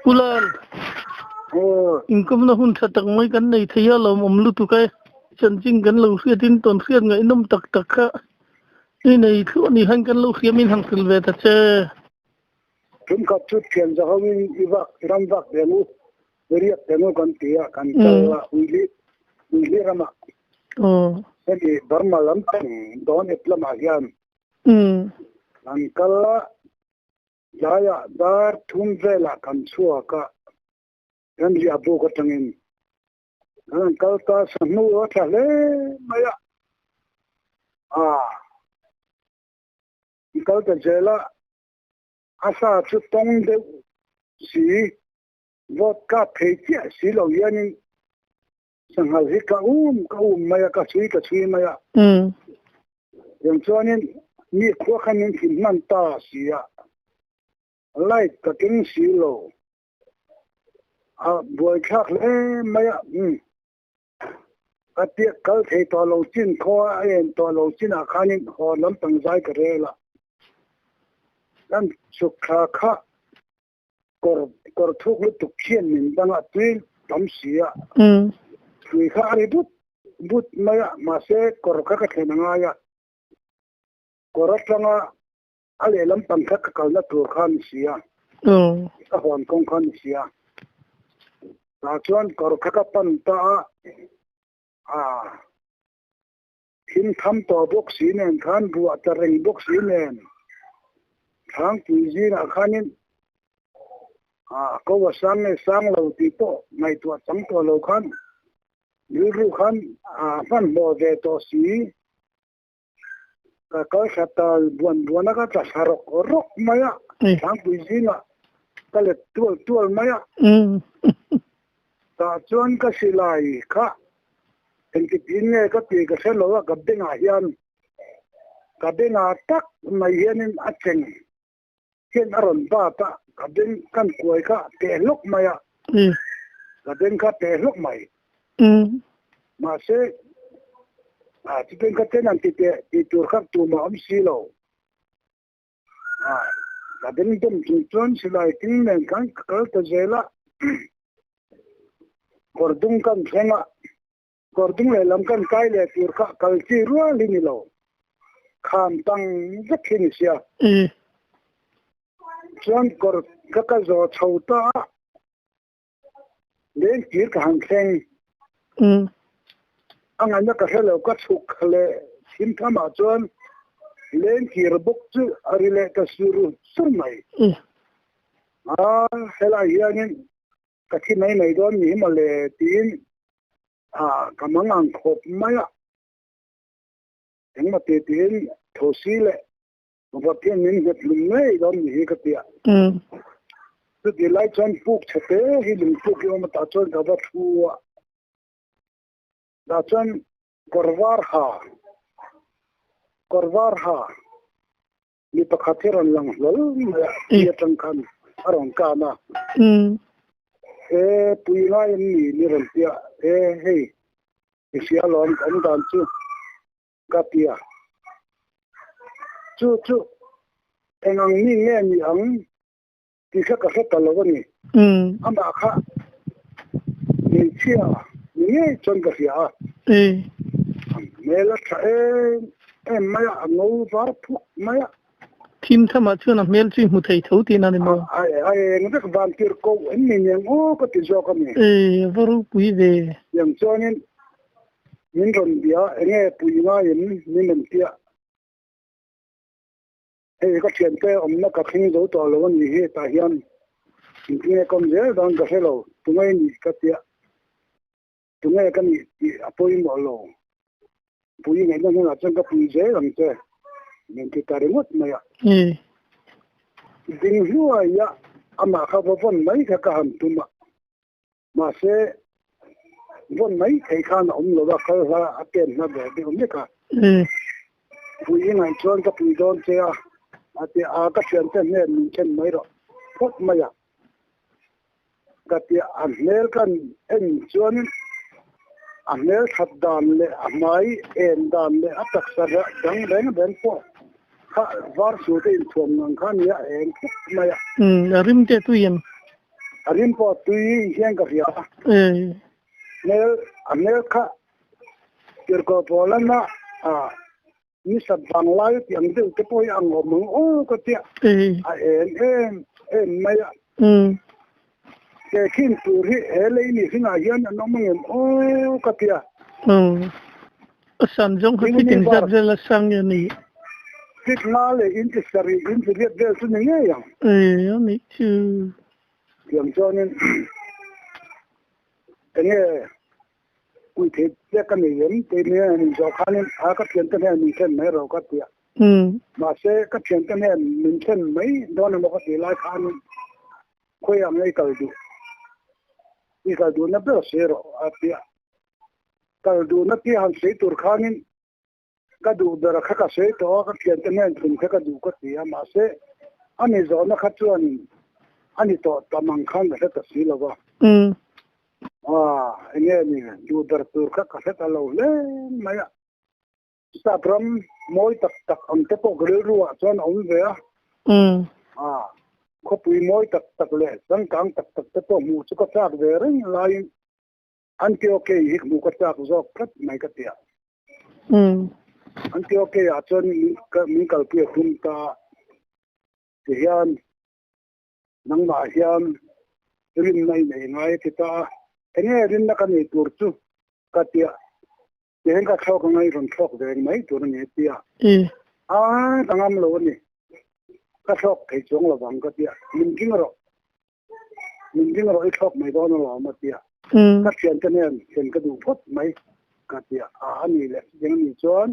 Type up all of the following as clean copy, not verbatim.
Pu Lal, inkawmna hun tha tak mai kan nei thei a, lawmawm lutuk e. Chanchin kan lo hriatin tawn hriat ngaihnawm tak tak kha i nei thluah ni khan kan lo hriamin han hrilh ve ta che. Tumkhat chu thian za hoin i vak, i ram vak ve ang u, i riak ve ang u kan ti a, kan kal a, Uili, Uili ramah. Hemi Burma lampang dawn ep lamah hian kan kal a, Tlaiah dar thum velah kan chhuak a, kan riah buk atangin kan han kal ta sa hnu a tha hle mai a, ah kan kal ta zel a, a sa chu tawng deuh si, vawt kap thei chiah si lo hianin sanghal hi ka um ka um mai a, ka chhui ka chhui mai a. Tiang chuanin mi khua khan min thim hman ta si a, light ka keng si lo, a buaithlak hle mai a, umm ka tiak kal thei tawh lo chin khua a en tawh lo chinah khanin haw lampang zai ka rel a, kan chhuk thla kha kawr kawr thuk lutuk khian min dang a tui tam si a tui kha a ri but but mai a mahse kawr kha ka thlen a ngai a kawr atanga a lehlam pang kha ka kalna tur kha a ni si a ka hawn kawng kha a ni si a tah chuan kawr kha ka pan ta a a Thim tham tawh bawk si nen khan ruah ta reng bawk si nen Thlangpui zingah khanin a ko a sang nge sang lo tih pawh ngaihtuah chang tawh lo khan rilru khan a hmanhmawh ve tawh si. Ka kal thla ta buan buan a ka tla thla rawk rawk mai a, Thlangpui zingah ka let tual tual mai a. Tah chuan ka silai kha Engti tin nge ka ti ka hre lo a, ka bengah hian, ka bengah tak mai hianin a cheng hian a rawn bat a, ka beng kan kuai kha peh hlawk mai a, ka beng kha peh hlawk mai. Mahse, a chuteng kha ten an ti teh tih tur kha tumah awm si lo. A, ka beng dawm chung chuan silai ting nen khan ka kal ta zel a. Kawr dung kan thleng a, kawr dung lehlam kan kai leh tur kha kal chi rual hi ni lo, kham tang vek hi ni sia. Chuan kawr kha ka zawh chho ta a, leng tir ka han thleng. A ngaihna ka hre lo, ka chhuk leh thim thamah chuan leng kir bawk chu a ri leh ta sur sur mai. A, helai hianin ka thi mai mai dawn ni hi mawle tiin a ka mang ang khawp mai a. Engmah ti tiin thosi leh vawt hian min nghet hlum ngei dawn ni hi ka ti a. Chuti lai chuan puk chhe te hi lungpuk hi awm a tah chuan ka va thu a. Tah chuan kawr var ha, kawr var ha. Mi pakhat hi rawn lang hlawl mai a, ti atang khan a rawn kan a. E pui ngai em ni ni rawn ti a, e hei i hria alawm ka awm dan chu ka ti a. Chu chu eng ang mi nge ni ang tih kha ka hre ta lo a ni. Amah kha hmeichhia ni ngei chuan ka hria a. Hmel a tha em em mai a, a ngo var phuk mai a. Thim thamah chuan a hmel chu i hmu thei tho tihna a ni maw? A eng vek van tir ko em ni nen aw ka ti zawk a ni. A va ropui ve. Tiang chuanin min rawn bia eng nge pui ngaiin min rawn tia. Hei ka thiante awmna ka thleng zo tawh lo a ni hi tah hian engtin nge ka awm zel dawn ka hre lo, tunge i nih ka tia, tunge ka nih tih a pawimawh lo, pui ngaihna hnenah chuan ka pui zel ang che min ti ta ringawt mai a. Ding hluai a amah kha va vawn mai kha ka han tum a, mahse vawn mai thei khan a awm lo a, kal hla a pen hla ber deuh mek a. Pui i ngaih chuan ka pui dawn che a, a ti a, ka thiante hnen min thlen mai rawh phawt mai a. Ka ti a, hmel kan en chuanin a hmel that dan leh a hmai en dan leh a taksa dang reng reng pawh kha var su te inthuam ngang kha a nia, a eng khawp mai a. A rim te tui em? A rim pawh tui hian ka hria a. Hmel a hmel kha tirhkoh pawl lama ni sat vang lai tih ang deuh te pawh hi ang awm ang aw ka tia. A en em em mai a. Tehkhin tur hi he lei ni hringah hian an awm angem aw ka tia. A san zawng kha fit engzat vel a sang nge ni? Fit nga leh inchi sarih inchi riat vel chu ni ngei ang. Ee, a nih chu. Tiang chuanin enge kui thei che ka nei em tih nia min zawh khanin a ka thiante hnen min thlen mai rawh ka ti a. Mahse ka thiante hnen min thlen mai dawn emaw ka tih lai khanin khawiah nge i kal duh? I kal duhna ber sawi rawh a ti a. Kal duhna tia han sawi tur khanin ka duh ber kha ka sawi tawh a, ka thiante hnen thun kha ka duh ka ti a, mahse a ni zawhna kha chuanin a ni tawh tam ang khan ka hre ta si lo va. Aa, enge ni duh ber tur kha ka hre ta lo hle mai a. Sap ram mawi tak tak ang te pawh ka rilru ah chuan a awm ve a. Aa, khawpui mawi tak tak leh changkang tak tak te pawh hmuh chu ka chak ve reng laiin Antiochei hi hmuh ka chak zawk tlat mai ka ti a. Antiochei ah chuan min kalpui a tum ta a, tihian nangmah hian rinna i nei ngai a ti ta a, enge rinna ka nei tur chu ka ti a, tihian ka thlawk anga i rawn thlawk ve mai tur a ni a ti a, a ka ngam lo a ni, ka thlawk thei chuang lovang ka ti a, min ding rawh. Min ding rawh i thlawk mai dawn alawm a ti a. Ka thiante nen thlen ka duh phawt mai ka ti a. A a ni leh chutiang a nih chuan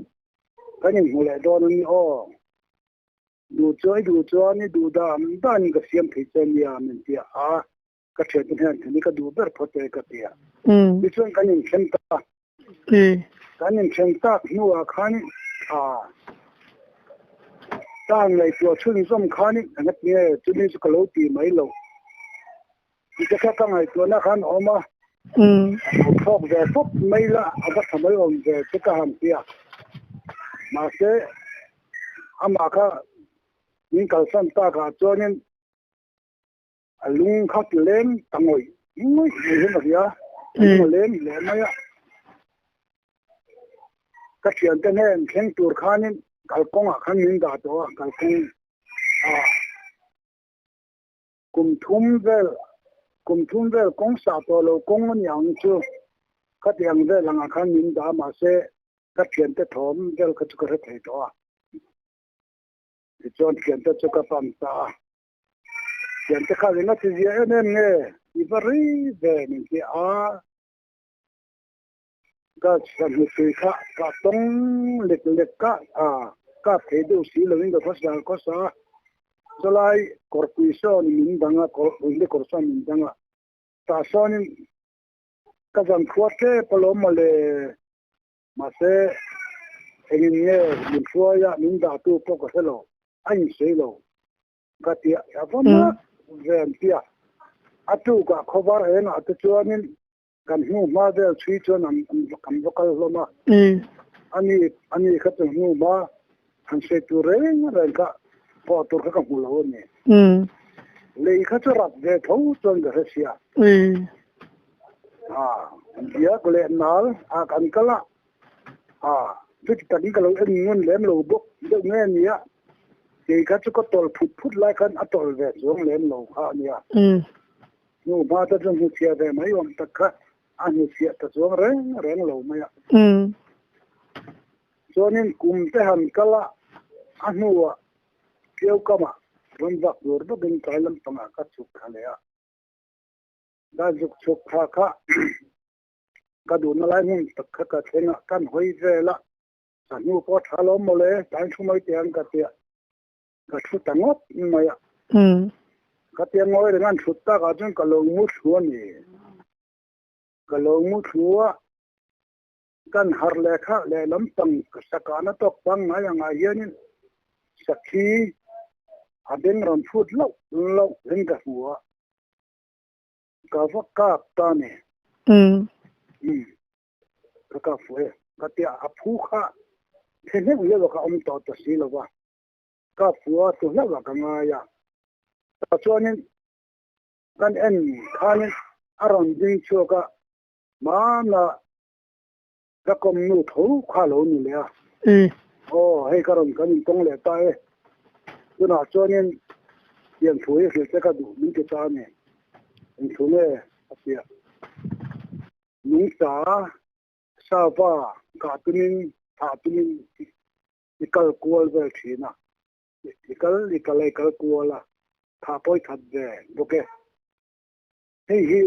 kan inhmu leh dawn a ni aw. Duh chuan i duh chuan i duh dan danin ka siam thei che nia min ti a. A ka thiante hnen thlen hi ka duh ber phawt e ka ti a. Tichuan kan inthen ta a. Kan inthen tak hnuah khan a ta ngaihtuah chhunzawm khan engati nge chumi chu ka lo ti mai lo. Tite kha ka ngaihtuahna khan a awm a, a thlawk ve fawp mai la, a va tha mai awm ve chu ka han ti a. Mahse, amah kha min kalsan takah chuanin A lung kha ti leng ta ngawih ngawih mai hian a hria, a lung a leng hle mai a. Ka thiante hnen thleng tur khanin kalkawngah khan min dah tawh a, kalkawng ah kum thum vel kum thum vel kawng sah tawh lo kawng a ni ang chu khati ang vel angah khan min dah a, mahse ka thiante thawm vel kha chu ka hre thei tawh a. Tichuan thiante chu ka pan ta a. Thiante kha ringa chi zia em em nge i va ri ve min ti a, ka sahnu tui kha ka tawng lek lek a, a kap thei deuh si lovin ka khawsa khawsa a, chulai kawrpui sawn min dang a, kawrpui kawr sawn min dang a, tah sawnin ka zan khuar tep alawm mawle, mahse engin nge min hruai a, min dahtu pawh ka hre lo, a insawi lo. Ka ti a va mak ve an ti a. A tukah khawvar engah te chuanin kan hnu hma vel chhui chuan an kan va kal hlawm a. Ani ani kha chu hnu hma han sawi tur reng reng kha pawh tur kha ka hmu lo a ni. Lei kha chu rat ve tho chuan ka hre sia. Biak leh nal ah kan kal a. Chuti takin ka lo en ngun lem lo bawk deuh nge a nia. Kei kha chu ka tawlh phut phut lai khan a tawlh ve chuang lem lo kha a nia. Hnu hma te chu hnuchhiah ve mai awm tak kha a hnuchhiah ta chuang reng reng lo mai a. Chuanin kum te han kal a, a hnuah Piau kamah rawn vak tur bawkin tlai lampangah ka chhuk thla leh a. Ka zuk chhuk thla kha ka duhna lai hmun tak kha ka thleng a, kan hawi vel a, ka hnu pawh a tha lo mawle, tlai thu mai teh ang ka ti a, ka thu ta ngawt mai a. Ka tia ngawi reng an thut takah chuan ka lo mu thlu a ni. Ka lo mu thlu a, kan harh leh kha lehlam pang ka sakahna tawk pangngai angah hianin sakhi a beng rawn phut loh loh in ka hmu a. Ka va kap ta ni. Umm. Ka kap fuh e. Ka tia a phu kha the hleuh hleuh a ka awm tawh ta si lo va. Kap fuh a tu hlauh a ka ngai a. Tah chuanin. Kan en khanin a rawn ding chhuak a, hmana ka kawm nu tho kha a lo ni leh a. Aw, hei ka rawn kan intawng leh ta e. Tunah chuanin pian thu hi hrilh che ka duh min ti ta a ni. Engthu nge a tia? Nungcha sava kah tumin thah tumin i kal kual vel thin a. I kal i kal a i kal kual a, thah pawi that ve bawk e. Hei hi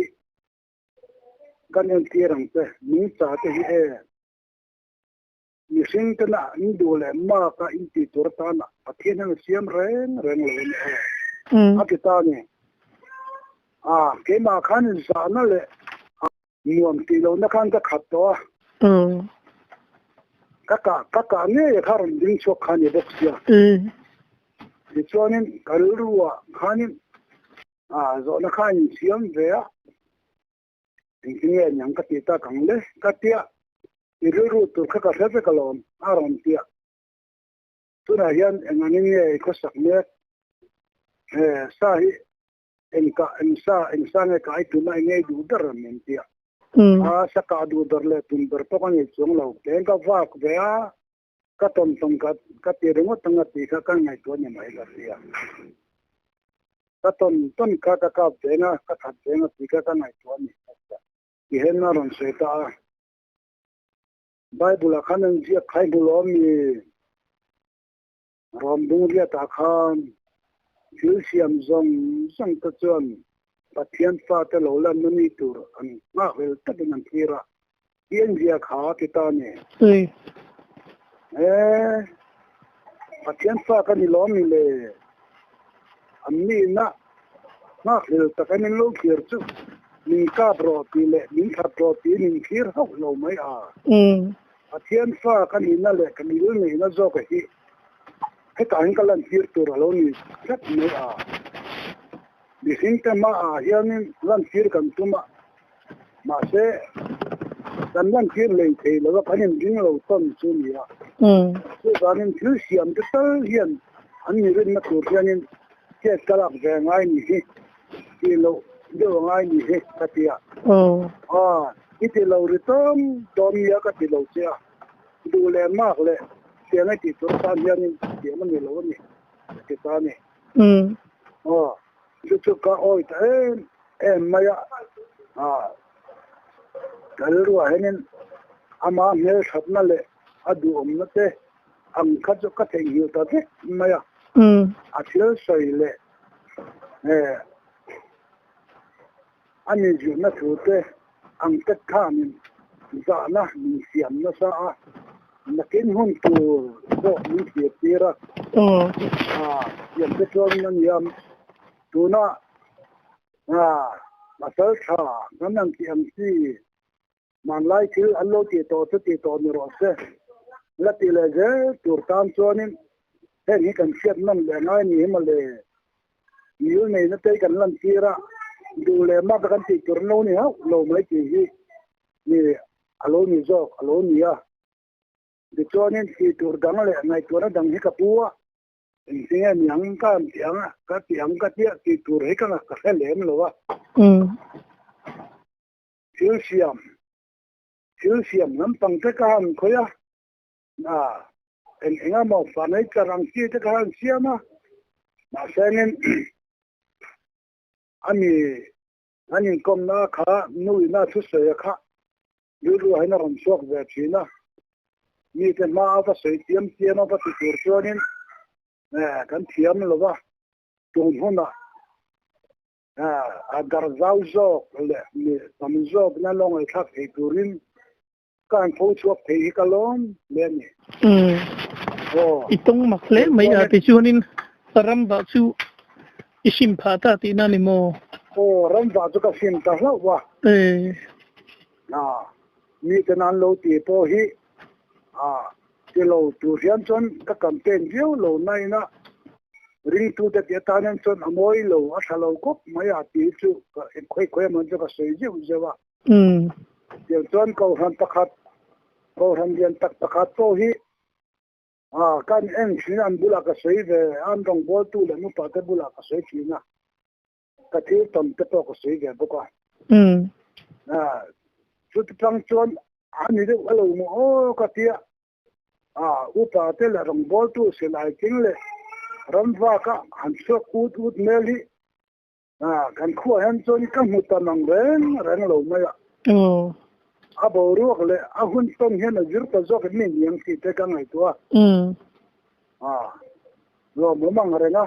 kan entir ang che, nungcha te hi e mihring tena an duh leh mak a in tih tur atana Pathian hian a siam reng reng lo a ni e. A ti ta a ni. A, keimah khan zahna leh Nuam tih lohna khan ka khat tawh a. Ka kah ka kah ngei a kha rawn ding chhuak kha a ni bawk sia. Tichuanin ka rilruah khanin zawhna kha a insiam ve a, engtin nge niang ka tih tak ang le ka tia, i rilru tur kha ka hre vek alawm a rawn tia. Tunah hian eng angin nge i khawsak mek? He sa hi Eng kah, eng sa, eng sa nge kai tum a eng ngei duh ber min ti a. A sa kah duh ber leh tum ber pawh ka nei chuang lo. Keng ka vak ve a, ka tawn tawn ka ka ti ringawt ang a tih kha ka ngaihtuah ni mai ka hria. Ka tawn tawn kha ka kap veng a, ka that veng a tih kha ka ngaihtuah ni. Tihian a rawn sawi ta a. Bible ah khan an ziak khai hmu lo ami? Rawm Dungriatah khan thil siam zawng zawng te chuan Pathian fate lo lanna ni tur an nghakhlel takin an thlir a, i enzia kha a ti ta a ni. E, Pathian fa ka ni lawm ni le? An nihna nghakhlel taka min lo thlir chu min kap rawh tih leh min that rawh tih min thlir hauh lo mai a. Pathian fa ka nihna leh ka mil neihna zawka hi hetah hian ka lantir tur a lo ni tlat mai a. Mihringte hmaah hianin lantir kan tum a, mahse kan lantir lei thei lo a, kan inring lo tawn chu a ni a. Chuvangin thil siamte tal hian an mirinna tur hianin chet ka lak ve ngai ni hi. Ti loh deuh a ngai ni hi ka ti a. Aw, i ti lo ri tawm tawm nia ka ti lo che a. Duh leh mak leh tiang i tih tur tan hianin thiam a ni lo a ni ka ti ta a ni. Aw, chu chu ka awi ta em em mai a. Ka rilruah hianin ama hmelthatna leh a duhawmna te ang kha chu ka theihnghilh ta vek mai a. A thil sawi leh A ni zirna thu te ang te khanin zahna min siam nasa a, nakin hun tur pawh min thlir tir a. Siam te chuan a nia, tuna pasal tha kan ang tih ang chi hmanlai thil an lo tih tawh chu tih tawh ni rawh se. La tih leh zel tur tan chuanin heng hi kan hriat nawm leh ngai ni hi mawle. Mil neihna te hi kan lantir a, duh leh mak a kan tih tur an lo ni hauh lo mai tih hi ni a lo ni zawk a lo ni a. Tichuanin tih tur dang leh ngaihtuahna dang hi ka pu a, Engtin nge niang ka an tih ang a, ka tih ang ka tia tih tur hi ka ka hre lem lo a. Thil siam, thil siam lampang te ka han khawi a, a eng eng emaw furniture ang chi te ka han siam a, mahse engin ani an inkawmna kha nuina thusawi a kha rilru ah hian a rawn chhuak ve thin a, mite hma a va sawi chiam chiam a va ti tur chuanin kan thiam lo va, tun hunah a dar zau zawk leh mi tam zawk na lo ngaihthlak thei turin ka han tho chhuak thei hi ka lawm hle a ni. I tawng mak hle mai a, tichuanin ram vah chu i sim phah ta tihna a ni maw? Aw, ram vah chu ka sim ta hlauh a. Miten an lo tih pawh hi ti lo tur hian chuan ka campaign viau lo nain a, ringtute tih atan hian chuan a mawi lo, a tha lo khawp mai a tih chu khawi khawi emaw chu ka sawi zeuh zeuh a. Tiang chuan kohhran pakhat, kohhran lian tak pakhat pawh hi kan en thin a, an bulah ka sawi ve, an rawngbawltu leh nupa te bulah ka sawi thin a. Ka thil tawn te pawh ka sawi ve bawk a. Chuti tang chuan a ni deuh a lo maw aw ka tia. A upa te leh rawngbawltu silai king leh ramvaka han chhuak ut ut hmel hi kan khuah hian chuan ka hmu ta mang reng reng lo mai a. A boruak leh a hun tawn hian a zir ta zawk em ni ang tih te ka ngaihtuah a. Lawmawm ang reng a.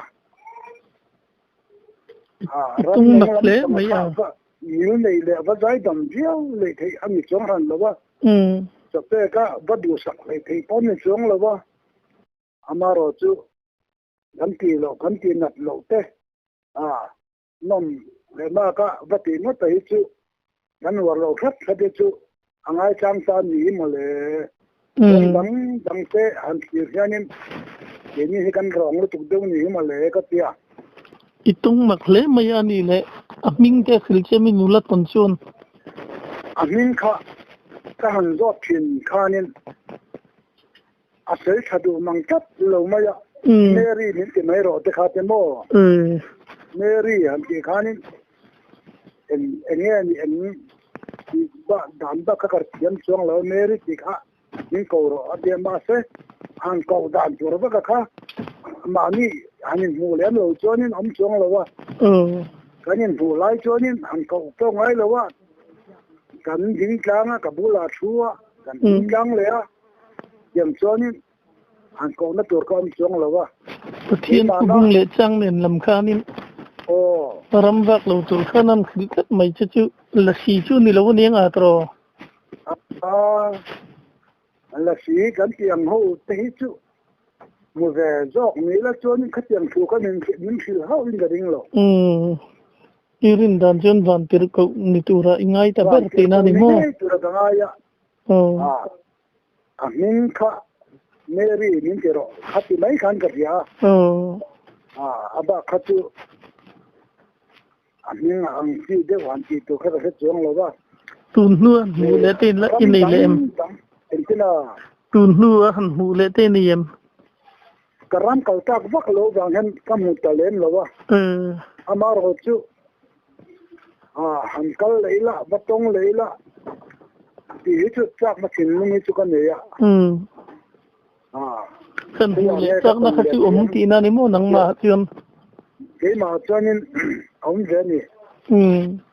Ram leh lam tam a kha ngil nei leh va zaidam viau leh theih a ni chuang hran lo a. Chawpeka va duhsak hlei theih pawh a ni chuang lo a. Amarawh chu kan tih loh kan tih nat loh te nawm leh maka va tih ngawt hi chu kan uar lo hret hret hi chu a ngaichang ta ni mawle. Ram dang dang te han thlir hianin keini hi kan rawng lutuk deuh ni hi mawle ka tia. I tung mak hle mai a ni le, a hming te hril che mi nula tawn chuan. A hming kha ka han zawt thin khanin a sawi tha duh mang tlat lo mai a, Mary min ti mai rawh te kha te maw? Mary han tih khanin eng eng nge ni eng tih bak dan bak kha ka thiam chuang lo Mary tih kha min ko rawh a tia mahse han koh dan tur vak a kha mahni han inhmuh lem lo chuanin awm chuang lo a, kan inhmuh lai chuanin han koh pawh ngai lo a, kan ding tlang a ka bulah thu a, kan ding tlang leh a. Tiang chuanin han kohna tur ka awm chuang lo a. Pathian Keimahna. Hung leh chang nen lam khanin Aw. Ram vak lo tur khan an hrilh tlat mai che chu Lasi chu ni lo aniang a tawh. A, Lasi kan tih ang ho te hi chu hmu ve zawk ni ila chuanin khatiang thu kha min min hrilh hauh in ka ring lo. Umm. I rin dan chuan van tirh koh ni tura i ngai ta ber Van tihna tirh a koh ni ni maw? ngei tura ka ngai a. Aw. A hming kha Mary min ti rawh kha ti mai khan ka hria a. A bak kha chu a hming a ang chi deuh han tih tur kha ka hre chuang lo va. Tun hnu a han hmuh leh te i nei leh em? Engtin a? Tun hnu a han hmuh leh te i nei em? Ka ram kal tak vak lo vang hian ka hmu ta lem lo a. Amaherawh chu han kal leh ila, va tawng leh ila tih hi chu chakna thinlung hi chu ka nei a. Kan hmuh leh chakna kha chu awm tihna a ni maw nangmah chuan? Keimah chuanin a awm ve a ni.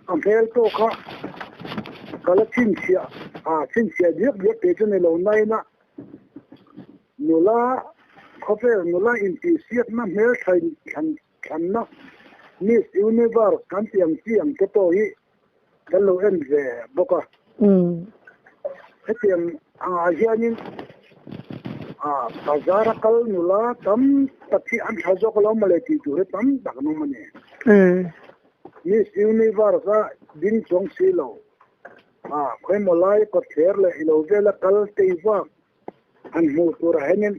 A hmel pawh kha ka la chhinchhiah, chhinchhiah diak diak tih chu ni lo nain a. Nula, khawvel nula intihsiakna hmeltha thlanna Miss Universe kan tih ang chi ang te pawh hi kan lo en ve bawk a. Hetiang angah hianin bazar a kal nula tam tak hi an tha zawk lo mawle tih tur hi tam tak an awm a ni. Miss Universe a ding chuang si lo. Khawimaw lai kawtthler leh ilo vela kal tei vak Han hmuh turah hianin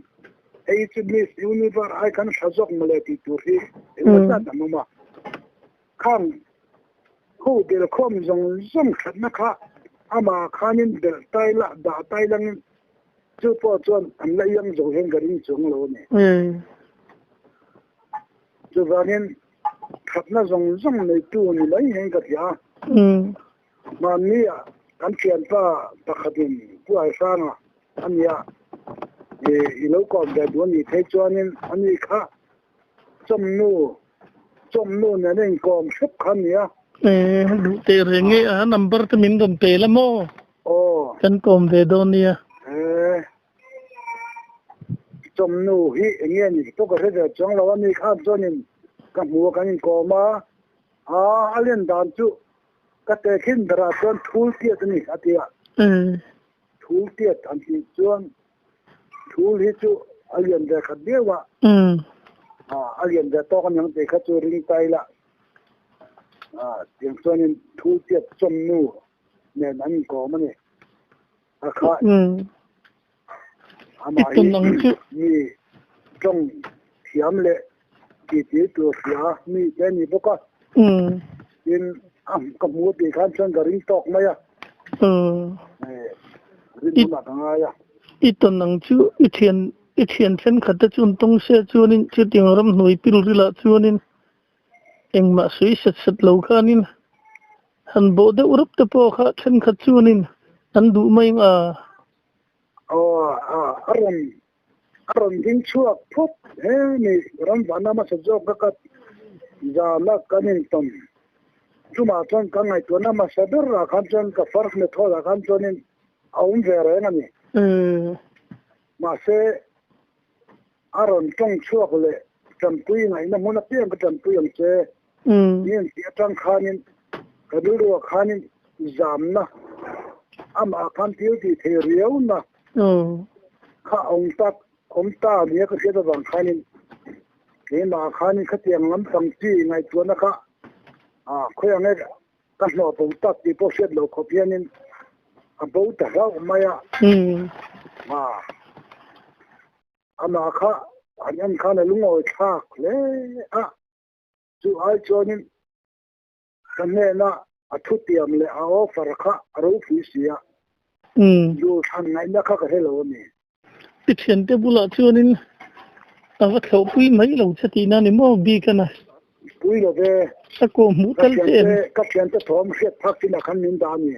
hei chu Miss Universe ai khan hra zawk mawle tih tur hi engemaw zat an awm a. Khang ho belkhawm zawng zawng thatna kha amah khanin belh tai la, dah tai langin chu pawh chuan an la iang zo hian ka ring chuang lo a ni. Chuvangin thatna zawng zawng neitu ni mai hian ka hria a. Hmannia kan thianpa pakhatin Pu Aihranga a nia i lo kawm ve duh a nih phei chuanin ani kha chawmnu chawmnu nen a inkawm hrep kha a nia. E, duh teh reng e, a number te min rawn pe la maw? Aw. Kan kawm ve dawn nia. E, chawmnu hi eng nge ni pawh ka hre ve chuang lo a, mi khan chuanin ka hmu a kan inkawm a, a len dan chu Ka tehkhin berah chuan thul tiat a ni a ti a. Thul tiat an tih chuan thul hi chu a lian ve khat viau a. A lian ve tawk aniang tih kha chu ring ta ila. Tiang chuanin thul tiat chawmnu nen an inkawm a ni. A kha amah hi mi tawng thiam leh titi tur hria mi te a ni bawk a. Tin, ka hmu tih khan chuan ka ring tawk mai a. Rin hunah ka ngai a. I tawn ang chu i thian i thian thenkhat te chuan tawng se chuanin chutiang ramhnuai pilrilah chuanin. Engmah sawi sat sat lo khanin han bawh deuh rup te pawh kha thenkhat chuanin an duh mai ang a. Aw a rawn a rawn ding chhuak phawt he ni ram vana hmasa zawk ka kat zana kan intawn chumah chuan ka ngaihtuahna hmasa ber ah khan chuan ka first method ah khan chuanin a awm ve reng a ni. Mahse a rawn tawng chhuak leh tanpui ngaihna hmun apiang ka tanpui ang che. Ni an tih atang khanin ka rilruah khanin zamna amah khan thil tih thei riauna kha a awm tak awm ta nia ka hriat avang khanin keimah khanin khatiang lampang chi ngaihtuahna kha khawi ang e ka hnawh bo tak tih pawh hriat loh khawp hianin a bo ta hlauh mai a. Amah kha an en khan a lungawi thlak hle a. Chu ai chuanin ka hnena a thutiam leh a offer kha a ropui si a, duhthlan ngaihna kha ka hre lo a ni. I thiante bulah chuanin a va thlawhpui mai lo che tihna ni maw bik a na? Pui lo ve. A kawh hmuh tal che em? Ka thiante thawm hriat phak chinah khan min dah a ni.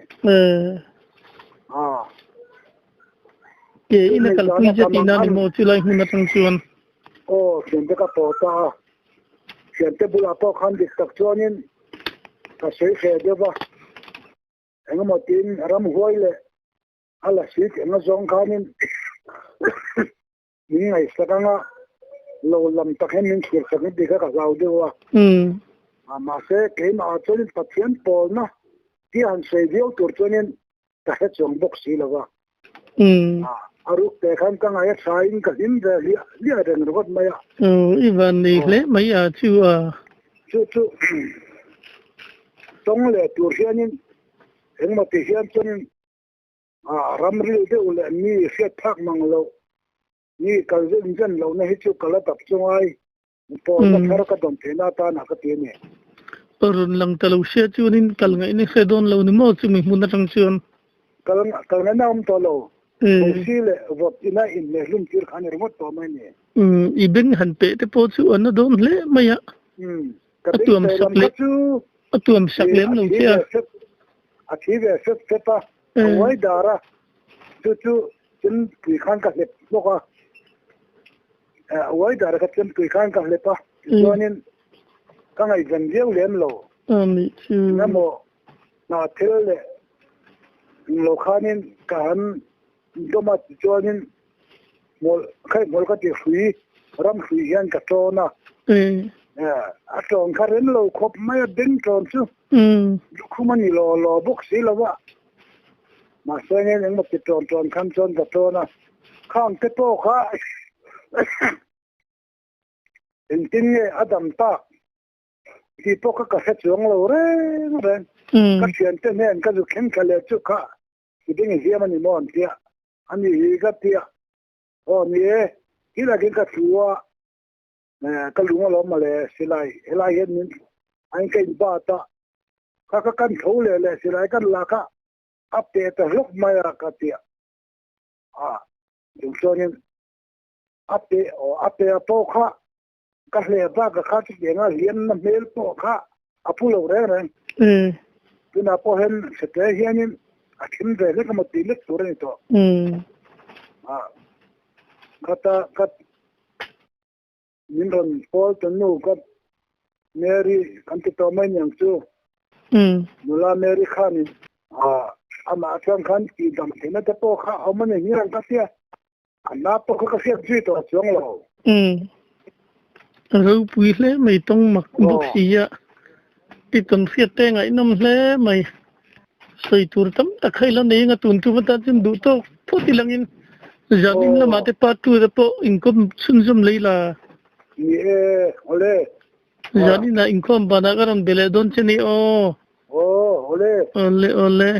Ke in a kalpui che tihna ni maw chulai hmun atang chuan? Aw, thiante ka pawh ta a. Thiante bulah pawh khan dik tak chuanin ka sawi hreh deuh va, engemaw tiin ramhuai leh a la sik eng azawng khanin min ngaihsak anga lo lam tak hian min thlir sak tih kha ka hlau deuh a. Mahse keimah ah chuanin Pathian pawlna tih han sawi viau tur chuanin ka hre chuang bawk si lo va. A ruk te khan ka ngaih a tha in ka hlim ve hliah hliah reng ringawt mai a. Aw i van nei hle mai a chu a. Chu chu tawng leh tur hianin engmaw ti hian chuanin ramril deuh leh mi hriat phak mang loh mi kal zen zen lohna hi chu ka la dap chungai pawlna thar ka dawn theihna atan a ka ti a ni. Rawn lang ta lo sia chuanin kal ngaihna hre dawn lo ni maw chumi hmun atang chuan? Kal kal ngaihna awm tawh lo. Bosi leh vawt ina inhmeh hlum tir kha a ni ringawt tawh mai ni. I beng han peh te pawh chu a na dawn hle mai a. Ka beng peh lam kha chu a tuam sak lem lo che a. A thi ve fep fep a, a uai dar a, chu chu chempui khan ka hlep bawk a. A uai dar kha chempui khan ka hlep a, tichuanin ka ngaihven viau lem lo. Engemaw hna thil leh englo khanin ka han dawm a, tichuanin hmawlh khaih hmawlh ka ti hrui, ram hrui hian ka tawn a. A tawn kha rem lo khawp mai a, beng tawn chu lukhum a ni law law bawk si lo a. Mahse engin engmaw ti tawn tawn khan chuan ka tawn a, khang te pawh kha engtin nge a dam tak tih pawh kha ka hre chuang lo reng reng. Ka thiante hnen ka zu thleng thla leh chu kha i beng i hliam a ni maw an tia, a ni hi ka tia, aw ni e, hi lakin ka thu a, ka lung alawm mawle silai helai hian min a in ka in bat a, kha ka kan tho leh leh silai kan lak a, a pe ta hlawk mai a ka tia, a chung chuanin a pe aw a pe a pawh kha ka hle bak a kha chutianga hliamna hmel pawh kha a pu lo reng reng. Tunah pawh hian hre hianin a thim ve hlek emaw tih lek tur a ni tawh. Khata ka min rawn pawl ta nu ka Mary kan ti tawh mai niang chu. Nula Mary khanin amah chuan khan tihdam theihna te pawh kha a awm a ni hian ka tia. A na pawh kha ka hriat zui tawh chuang lo. Umm. A ropui hle mai tawng mak bawk si a. I tawn hriat te ngaihnawm hle mai. Sawi tur tam tak kha ila nei anga tun tum atan chuan duh tawk phawt i langin zan in lamah te part two te pawh inkawm chhunzawm lei la. Ni e, awle. Zan inah inkhawm banah ka rawn be leh dawn che ni aw. Aw, awle. Awle, awle.